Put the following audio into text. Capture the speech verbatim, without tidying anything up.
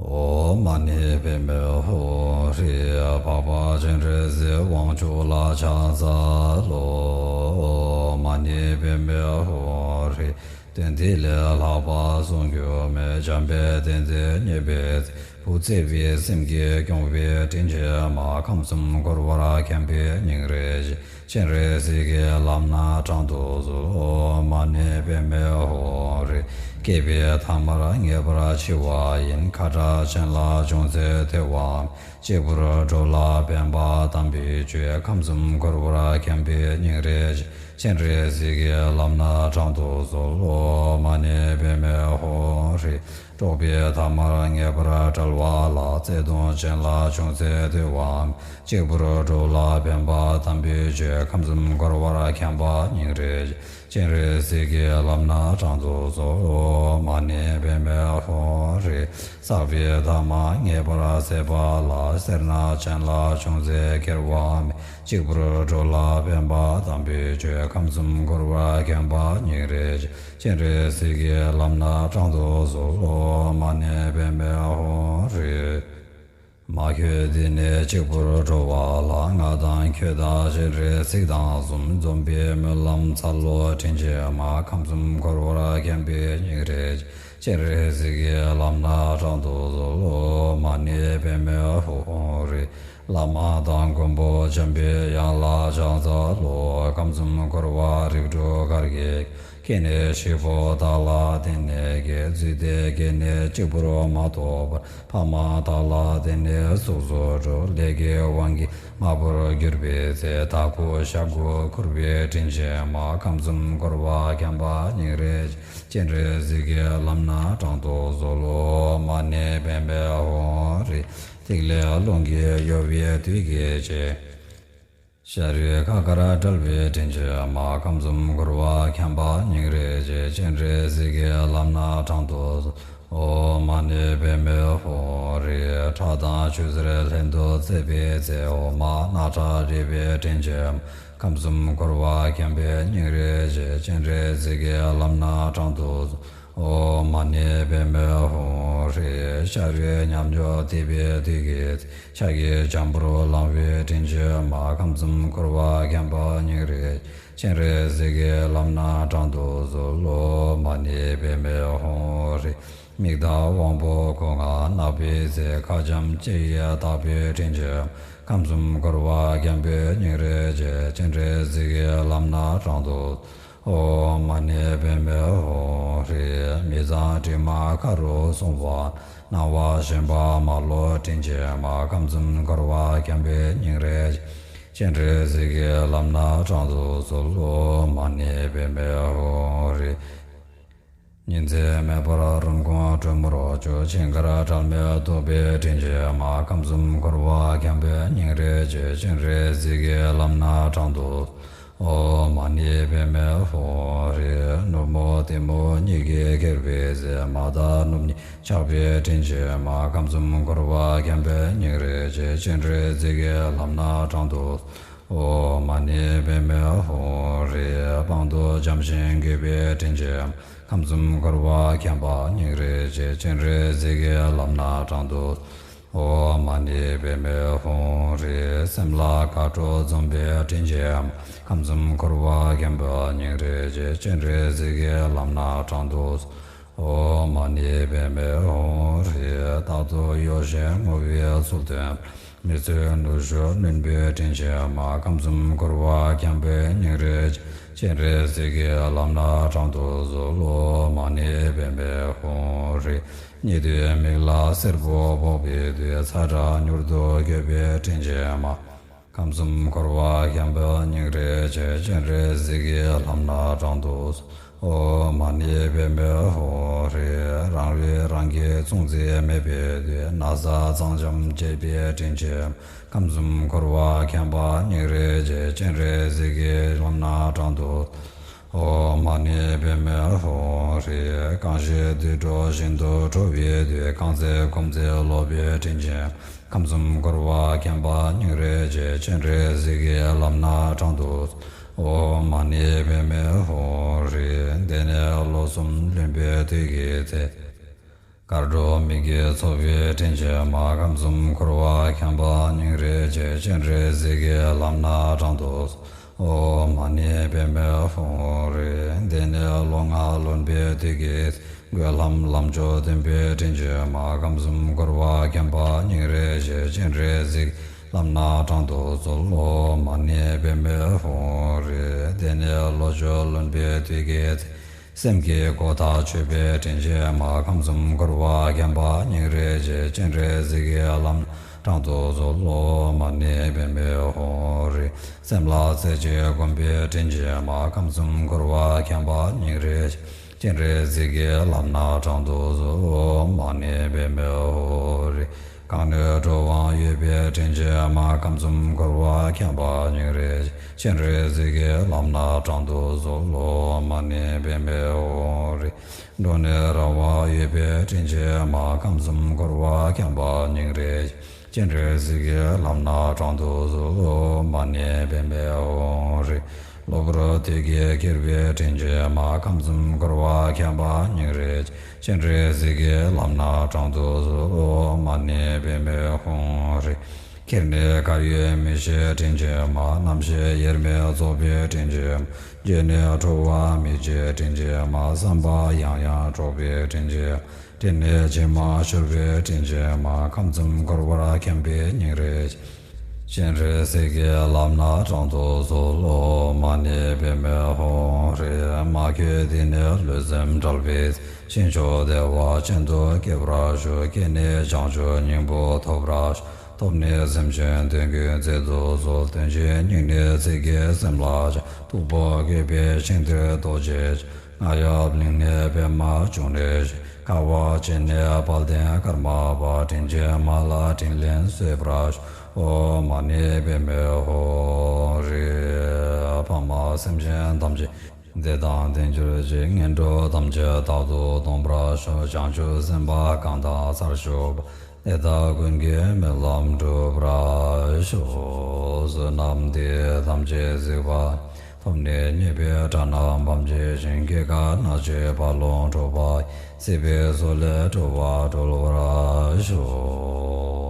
ཨོཾ་མ་ཎི་པདྨེ་ཧཱུྃ་ཧྲཱིཿ། འཕགས་པ་སྤྱན་རས་གཟིགས་དབང་ཕྱུག་ལ་ཕྱག་འཚལ་ལོ། ཨོཾ་མ་ཎི་པདྨེ་ཧཱུྃ་ཧྲཱིཿ། དོན་འདི་ལས་ལྷག་པ་གསུང་གྱུར་མེད། འཇམ་དཔལ་དེ་ཚེ་མཉེས་པའི་ཚེ། བུ་བརྩེགས་པའི་སེམས་ཀྱིས་སྐྱོང་བའི་དྲིན་ཅན་མ། ཁམས་གསུམ་འཁོར་བར་འཁྱམས་པའི་སྙིང་རེ་རྗེ། སྤྱན་རས་གཟིགས་ཀྱིས་ལམ་སྣ་དྲང་དུ་གསོལ། ཨོཾ་མ་ཎི་པདྨེ་ཧཱུྃ་ཧྲཱིཿ། བསྐལ་པའི་ཐ་མར་ངེས་པར་འཆི་བ་ཡིན། ཁ་དྲག་ཅན་ལ་ཅུང་ཟད་ཐོས་པའམ། གཅིག་པུར་གྲོལ་ལ་ཕན་པ་དམ་པའི་ཆོས། ཁམས་གསུམ་འཁོར་བར་འཁྱམས་པའི་སྙིང་རེ་རྗེ། སྤྱན་རས་གཟིགས་ཀྱིས་ལམ་སྣ་དྲང་དུ་གསོལ། ཨོཾ་མ་ཎི་པདྨེ་ཧཱུྃ་ཧྲཱིཿ། འགྲོགས་པའི་ཐ་མར་ངེས་པར་བསྒྲལ་བ་ལ། བརྩེ་གདུང་ཅན་ལ་ཅུང་ཟད་ཐོས་པའམ། གཅིག་པུར་གྲོལ་ལ་ཕན་པ་དམ་པའི་ཆོས། ཁམས་གསུམ་འཁོར་བར་འཁྱམས་པའི་སྙིང་རེ་རྗེ། སྤྱན་རས་གཟིགས་ཀྱིས་ལམ་སྣ་དྲང་དུ་གསོལ། ཨོཾ་མ་ཎི་པདྨེ་ཧཱུྃ་ཧྲཱིཿ། བསགས་པའི་ཐ་མ་ངེས་པར་ཟད་པ་ལ། སེར་སྣ་ཅན་ལ་ཅུང་ཟད་ཁྱེར་བ་མེད། གཅིག་པུར་གྲོལ་ལ་ཕན་པ་དམ་པའི་ཆོས། ཁམས་གསུམ་འཁོར་བར་འཁྱམས་པའི་སྙིང་རེ་རྗེ། སྤྱན་རས་གཟིགས་ཀྱིས་ལམ་སྣ་དྲང་དུ་གསོལ། ཨོཾ་མ་ཎི་པདྨེ་ཧཱུྃ་ཧྲཱིཿ། མ་ཁྱོད་འདི་ནས་གཅིག་པུར་གྲོལ་བ་ལ། ང་དང་ཁྱོད་དང་སྤྱན་རས་གཟིགས་དང་གསུམ། འཛོམས་པའི་སྨོན་ལམ་འཚལ་ལོ་དྲིན་ཅན་མ། ཁམས་གསུམ་འཁོར་བར་འཁྱམས་པའི་སྙིང་རེ་རྗེ། སྤྱན་རས་གཟིགས་ཀྱིས་ལམ་སྣ་དྲང་དུ་གསོལ། ཨོཾ་མ་ཎི་པདྨེ་ཧཱུྃ་ཧྲཱིཿ། བླ་མ་དང་མགོན་པོ་འཇམ་པའི་དབྱངས་ལ་ཕྱག་འཚལ་ལོ། ཁམས་གསུམ་འཁོར་བ་རིགས་དྲུག་གར་གྱིས་ཀྱང་། སྐྱེ་གནས་བཞི་པོ་དག་ལ་བརྟེན་ནས་ཀྱང་། རྫུས་ཏེ་སྐྱེ་གནས་གཅིག་པུར་མ་ཐོབ་པར། ཕ་མ་དག་ལ་བརྟེན་ནས་གཟུགས་སུ་གྲུབ། ལས་ཀྱི་དབང་གིས་མ་བུར་གྱུར་པའི་ཚེ། དྭགས་པོ་ཤ་དགུ་ཁུར་བའི་དྲིན་ཅན་མ། ཁམས་གསུམ་འཁོར་བར་འཁྱམས་པའི་སྙིང་རེ་རྗེ། སྤྱན་རས་གཟིགས་ཀྱིས་ལམ་སྣ་དྲང་དུ་གསོལ། ཨོཾ་མ་ཎི་པདྨེ་ཧཱུྃ་ཧྲཱིཿ། ཐིག་ལེ་རླུང་གིས་གཡོ་བའི་དུས་ཀྱི་ཕྱིར། ཤ་རུས་ཁ་ཁར་བསྒྲལ་བའི་དྲིན་ཅན་མ། ཁམས་གསུམ་འཁོར་བར་འཁྱམས་པའི་སྙིང་རེ་རྗེ། སྤྱན་རས་གཟིགས་ཀྱིས་ལམ་སྣ་དྲང་དུ་གསོལ། ཨོཾ་མ་ཎི་པདྨེ་ཧཱུྃ་ཧྲཱིཿ། ཁྲག་དང་ཆུ་སེར་ལྷན་དུ་བཙས་པའི་ཚེ། འོ་མ་རྣག་ཁྲག་རེག་པའི་དྲིན་ཅན་མ། ཁམས་གསུམ་འཁོར་བར་འཁྱམས་པའི་སྙིང་རེ་རྗེ། སྤྱན་རས་གཟིགས་ཀྱིས་ལམ་སྣ་དྲང་དུ་གསོལ། ཨོཾ་མ་ཎི་པདྨེ་ཧཱུྃ་ཧྲཱིཿ། ཤ་རུས་ཉམས་འགྱུར་ཐེབས་པའི་དུས་ཀྱི་ཚེ། ཆགས་ཀྱི་འཇམ་པོར་ལངས་པའི་དྲིན་ཅན་མ། ཁམས་གསུམ་འཁོར་བར་འཁྱམས་པའི་སྙིང་རེ་རྗེ། སྤྱན་རས་གཟིགས་ཀྱིས་ལམ་སྣ་དྲང་དུ་གསོལ། ཨོཾ་མ་ཎི་པདྨེ་ཧཱུྃ་ཧྲཱིཿ། མིག་དང་དབང་པོ་སྒོ་ལྔ་རྣ་བའི་རྩེ། ཁ་འཇམ་ལྕེ་ཡིས་བཏགས་པའི་དྲིན་ཅན་མ། ཁམས་གསུམ་འཁོར་བར་འཁྱམས་པའི་སྙིང་རེ་རྗེ། སྤྱན་རས་གཟིགས་ཀྱིས་ལམ་སྣ་དྲང་དུ་གསོལ། ཨོཾ་མ་ཎི་པདྨེ་ཧཱུྃ་ཧྲཱིཿ། མི་གཙང་དྲི་མ་ཁ་རུ་སོང་བ། སྣང་བ་ཞེན་པ་མ་ལོག་དྲིན་ཅན་མ། ཁམས་གསུམ་འཁོར་བར་འཁྱམས་པའི་སྙིང་རེ་རྗེ། སྤྱན་རས་གཟིགས་ཀྱིས་ལམ་སྣ་དྲང་དུ་གསོལ། ཨོཾ་མ་ཎི་པདྨེ་ཧཱུྃ་ཧྲཱིཿ། ཉིན་མཚན་མེད་པར་རིན་གོང་དྲོན་མོར་སྤྱོད། ཆེས་མཁར་དྲལ་མེད་གཏུགས་པའི་དྲིན་ཅན་མ། ཁམས་གསུམ་འཁོར་བར་འཁྱམས་པའི་སྙིང་རེ་རྗེ། སྤྱན་རས་གཟིགས་ཀྱིས་ལམ་སྣ་དྲང་དུ་གསོལ། ཨོཾ་མ་ཎི་པདྨེ་ཧཱུྃ་ཧྲཱིཿ། ནུབ་མོ་ལྟད་མོ་གཉིས་ཀྱིས་ཁྱེར་བའི་ཚེ། མ་དག་ནུབ་ཉིད་ཆགས་པའི་དྲིན་ཅན་མ། ཁམས་གསུམ་འཁོར་བར་འཁྱམས་པའི་སྙིང་རེ་རྗེ། སྤྱན་རས་གཟིགས་ཀྱིས་ལམ་སྣ་དྲང་དུ་གསོལ། ཨོཾ་མ་ཎི་པདྨེ་ཧཱུྃ་ཧྲཱིཿ། དཔང་དུ་འཇམ་ཞིང་དགྱེས་པའི་དྲིན་ཅན་མ། ཁམས་གསུམ་འཁོར་བར་འཁྱམས་པའི་སྙིང་རེ་རྗེ། སྤྱན་རས་གཟིགས་ཀྱིས་ལམ་སྣ་དྲང་དུ་གསོལ། ཨོཾ་མ་ཎི་པདྨེ་ཧཱུྃ་ཧྲཱིཿ། སེམས་ལ་དགའ་སྤྲོ་འཛོམས་པའི་དྲིན་ཅན་མ། ཁམས་གསུམ་འཁོར་བར་འཁྱམས་པའི་སྙིང་རེ་རྗེ། སྤྱན་རས་གཟིགས་ཀྱིས་ལམ་སྣ་དྲང་དུ་གསོལ། ཨོཾ་མ་ཎི་པདྨེ་ཧཱུྃ་ཧྲཱིཿ། རྟག་ཏུ་གཡོ་ཞིང་ངུ་བའི་ཚུལ་སྟོན། མི་བཟོད་ནུ་ཞོ་བསྣུན་པའི་དྲིན་ཅན་མ། ཁམས་གསུམ་འཁོར་བར་འཁྱམས་པའི་སྙིང་རེ་རྗེ། སྤྱན་རས་གཟིགས་ཀྱིས་ལམ་སྣ་དྲང་དུ་གསོལ། ཨོཾ་མ་ཎི་པདྨེ་ཧཱུྃ་ཧྲཱིཿ། གཉིད་དུས་མིག་ལ་སེར་པོ་ཕོག་པའི་དུས། ཚ་གྲང་མྱུར་དུ་སྐྱོབ་པའི་དྲིན་ཅན་མ། ཁམས་གསུམ་འཁོར་བར་འཁྱམས་པའི་སྙིང་རེ་རྗེ། སྤྱན་རས་གཟིགས་ཀྱིས་ལམ་སྣ་དྲང་དུ་གསོལ། ཨོཾ་མ་ཎི་པདྨེ་ཧཱུྃ་ཧྲཱིཿ། རང་རིག་རང་གི་གཟུང་འཛིན་མེད་པའི་དུས། ན་བཟའ་གཙང་འཇམ་བྱེད་པའི་དྲིན་ཅན་མ། ཁམས་གསུམ་འཁོར་བར་འཁྱམས་པའི་སྙིང་རེ་རྗེ། སྤྱན་རས་གཟིགས་ཀྱིས་ལམ་སྣ་དྲང་དུ་གསོལ། ཨོཾ་མ་ཎི་པདྨེ་ཧཱུྃ་ཧྲཱིཿ། རྐང་བཞི་དུད་འགྲོ་བཞིན་དུ་འགྲོ་བའི་དུས། རྐང་རྩེ་སྒོམ་རྩེ་ལོག་པའི་དྲིན་ཅན་མ། ཁམས་གསུམ་འཁོར་བར་འཁྱམས་པའི་སྙིང་རེ་རྗེ། སྤྱན་རས་གཟིགས་ཀྱིས་ལམ་སྣ་དྲང་དུ་གསོལ། ཨོཾ་མ་ཎི་པདྨེ་ཧཱུྃ་ཧྲཱིཿ། འདས་ནས་ལོ་གསུམ་ལོན་པའི་དུས་ཀྱི་ཚེ། དཀར་པོ་མིག་གི་ཚོགས་པའི་དྲིན་ཅན་མ། ཁམས་གསུམ་འཁོར་བ་འཁྱམས་པ་སྙིང་རེ་རྗེ། སྤྱན་རས་གཟིགས་ཀྱི་ལམ་སྣ་དྲང་དུ་གསོལ། ཨོཾ་མ་ཎི་པདྨེ་ཧཱུྃ་ཧྲཱིཿ། འདི་ནི་ལོ་ལྔ་ལོན་པའི་དུས་ཀྱི་ཚེ། འགོད་ལམ་ལམ་མཆོག་སྟོན་པའི་དྲིན་ཅན་མ། ཁམས་གསུམ་འཁོར་བ་འཁྱམས་པ་སྙིང་རེ་རྗེ། སྤྱན་རས་གཟིགས་ལམ་སྣ་དྲང་དུ་གསོལ། ཨོཾ་མ་ཎི་པདྨེ་ཧཱུྃ་ཧྲཱིཿ། འདི་ནི་ལོ་བཅུ་ལོན་པའི་དུས་ཀྱི་ཚེ། སེམས་ཀྱི་སྒོ་དག་ཆོད་པའི་དྲིན་ཅན་མ། ཁམས་གསུམ་འཁོར་བ་འཁྱམས་པ་སྙིང་རེ་རྗེ། སྤྱན་རས་གཟིགས་ཀྱི་ལམ་སྣ་དྲང་དུ་གསོལ། ཨོཾ་མ་ཎི་པདྨེ་ཧཱུྃ་ཧྲཱིཿ། སེམས་ལ་རྩེ་གཅིག་བསྒོམ་པའི་དྲིན་ཅན་མ། ཁམས་གསུམ་འཁོར་བ་འཁྱམས་པ་སྙིང་རེ་རྗེ། སྤྱན་རས་གཟིགས་ཀྱི་ལམ་སྣ་དྲང་དུ་གསོལ། ཨོཾ་མ་ཎི་པདྨེ་ཧཱུྃ་ཧྲཱིཿ། གང་ནས་གྲོལ་བའང་ཡོད་པའི་དྲིན་ཅན་མ། ཁམས་གསུམ་འཁོར་བ་འཁྱམས་པ་སྙིང་རེ་རྗེ། སྤྱན་རས་གཟིགས་ཀྱི་ལམ་སྣ་དྲང་དུ་གསོལ། ཨོཾ་མ་ཎི་པདྨེ་ཧཱུྃ་ཧྲཱིཿ། འགྲོ་ནས་རང་དབང་ཡོད་པའི་དྲིན་ཅན་མ། ཁམས་གསུམ་འཁོར་བ་འཁྱམས་པ་སྙིང་རེ་རྗེ། སྤྱན་རས་གཟིགས་ཀྱི་ལམ་སྣ་དྲང་དུ་གསོལ། ཨོཾ་མ་ཎི་པདྨེ་ཧཱུྃ་ཧྲཱིཿ། གློ་བུར་དུས་ཀྱི་འཁྱེར་བའི་དྲིན་ཅན་མ། ཁམས་གསུམ་འཁོར་བ་འཁྱམས་པ་སྙིང་རེ་རྗེ། སྤྱན་རས་གཟིགས་ཀྱི་ལམ་སྣ་དྲང་དུ་གསོལ། ཨོཾ་མ་ཎི་པདྨེ་ཧཱུྃ་ཧྲཱིཿ། ཁྱེར་ནས་གར་ཡོད་མི་ཤེས་དྲིན་ཅན་མ། རྣམ་ཤེས་དབྱེར་མེད་རྫོགས་པའི་དྲིན་ཅན་མ། བརྗེད་ནས་འཁྲུལ་བ་མི་བྱེད་དྲིན་ཅན་མ། བསམ་པ་ཡང་ཡང་འགྲོགས་པའི་དྲིན་ཅན་མ། དྲིན་ལས་ཕྱི་མ་ཤོར་བའི་དྲིན་ཅན་མ། ཁམས་གསུམ་འཁོར་བར་འཁྱམས་པའི་སྙིང་རེ་རྗེ། སྤྱན་རས་གཟིགས་ཀྱི་ལམ་སྣ་དྲང་དུ་གསོལ། ཨོཾ་མ་ཎི་པདྨེ་ཧཱུྃ་ཧྲཱིཿ། མ་གྱུར་འདི་ནས་ལུས་སེམས་བྲལ་བའི་ཚེ། ཕྱིན་མཆོག་བདེ་བ་ཅན་དུ་སྐྱེ་བར་ཤོག། སྐྱེས་ནས་བྱང་ཆུབ་སྙིང་པོ་ཐོབ་པར་ཤོག། ཐོབ་ནས་སེམས་ཅན་དོན་ཀུན་མཛད་དུ་གསོལ། དོན་ཆེན་སྙིང་ནས་ཚིག་གི་སེམས་ལ་འཆང་། སྟུག་པོ་བཀོད་པའི་ཤིང་རྟའི་རྡོ་རྗེ་འཆང་། རྔ་ཡབ་གླིང་ནས་པདྨ་འབྱུང་གནས་ཤིང་། ཁ་བ་ཅན་ནས་དཔལ་ལྡན་ཀརྨ་པ། དྲིན་ཅན་མ་ལ་དྲིན་ལན་གསོས་པར་ཤོག། ཨོཾ་མ་ཎི་པདྨེ་ཧཱུྃ་ཧྲཱིཿ། ཕ་མ་སེམས་ཅན་ཐམས་ཅད། བདེ་དང་ལྡན་གྱུར་ཅིག། ངན་འགྲོ་ཐམས་ཅད་རྟག་ཏུ་སྟོངས་པར་ཤོག། བྱང་ཆུབ་སེམས་དཔའ་གང་དག་ས་ལ་བཞུགས་པ། དེ་དག་ཀུན་གྱི་སྨོན་ལམ་འགྲུབ་པར་ཤོག། བསོད་ནམས་འདི་ཡིས་ཐམས་ཅད་གཟིགས་པ། ཐོབ་ནས་ཉེས་པའི་དགྲ་རྣམས་ཕམ་བྱས་ཤིང་། སྐྱེ་རྒ་ན་འཆིའི་རྦ་ཀློང་འཁྲུགས་པ། སྲིད་པའི་མཚོ་ལས་འགྲོ་བ་སྒྲོལ་བར་ཤོག།